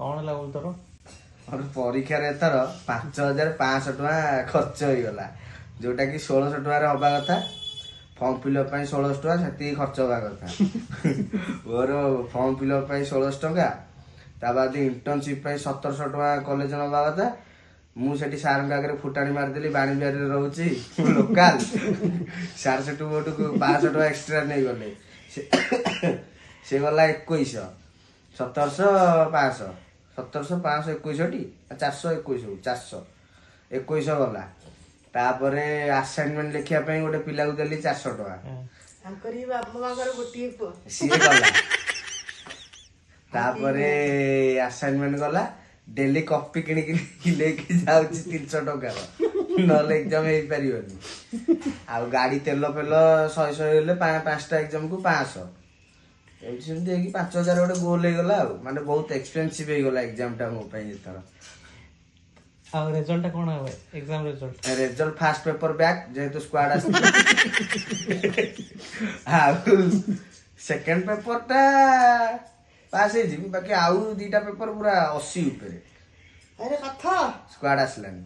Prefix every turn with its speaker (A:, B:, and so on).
A: କଣ ହେଲା ବୋଲ ତୋର?
B: ମୋର ପରୀକ୍ଷାରେ ଏଥର 5500 ଟଙ୍କା ଖର୍ଚ୍ଚ ହେଇଗଲା, ଯୋଉଟା କି 1600 ଟଙ୍କାରେ ହବା କଥା। ଫର୍ମ ଫିଲ୍ଅପ୍ ପାଇଁ 1600 ଟଙ୍କା, ସେତିକି ଖର୍ଚ୍ଚ ହବା କଥା। ମୋର ଫର୍ମ ଫିଲ୍ଅପ୍ ପାଇଁ 1600 ଟଙ୍କା, ତା ବାଦ ଇଣ୍ଟର୍ନସିପ୍ ପାଇଁ 1700 ଟଙ୍କା କଲେଜ ନବା କଥା। ମୁଁ ସେଠି ସାର୍ଙ୍କ ଆଗରେ ଫୁଟାଣି ମାରିଦେଲି, ବାଣୀବିହାରରେ ରହୁଛି ଲୋକାଲ। ସାର୍ ସେଠୁ ମୋଠୁ 500 ଟଙ୍କା ଏକ୍ସଟ୍ରା ନେଇଗଲେ। ସେ ଗଲା 2100, 1700 500, 1700 500 2100 ଟି 400 2100, 400 2100 ଗଲା। ତାପରେ ଆସାଇନମେଣ୍ଟ ଲେଖିବା ପାଇଁ ଗୋଟେ ପିଲାକୁ ଦେଲି 400 ଟଙ୍କା।
C: ତାଙ୍କରି ବାପା ମାଙ୍କର ଗୋଟିଏ ପୁଅ।
B: ସିଏ ଗଲା। ତାପରେ ଆସାଇନମେଣ୍ଟ ଗଲା। ଡେଲି କପି କିଣିକି ନେଇକି ଯାଉଛି 300 ଟଙ୍କାର, ନହେଲେ ଏକ୍ଜାମ ହେଇପାରିବନି। ଆଉ ଗାଡି ତେଲ ଫେଲ 100 100 ହେଲେ 5ଟା ଏକ୍ଜାମକୁ 500, ଏମିତି ସେମିତି ହେଇକି 5000 ଗୋଟେ ଗୋଲ ହେଇଗଲା। ଆଉ ମାନେ ବହୁତ ଏକ୍ସପେନ୍ସିଭ ହେଇଗଲା ଏକ୍ଜାମଟା ମୋ ପାଇଁ ଏଥର।
A: ଆଉ ରେଜଲ୍ଟ କଣ ହବ, exam result?
B: Result first paper back, ଯେହେତୁ ସ୍କ୍ୱାଡ ଆସିଥିଲା। ଆଉ ସେକେଣ୍ଡ ପେପରଟା ପାସ୍ ହେଇଯିବି, ବାକି ଆଉ 2ଟା ପେପର ପୁରା 80 ଉପରେ।
C: ଆରେ କଥା।
B: ସ୍କ୍ୱାଡ ଆସିଲାନି।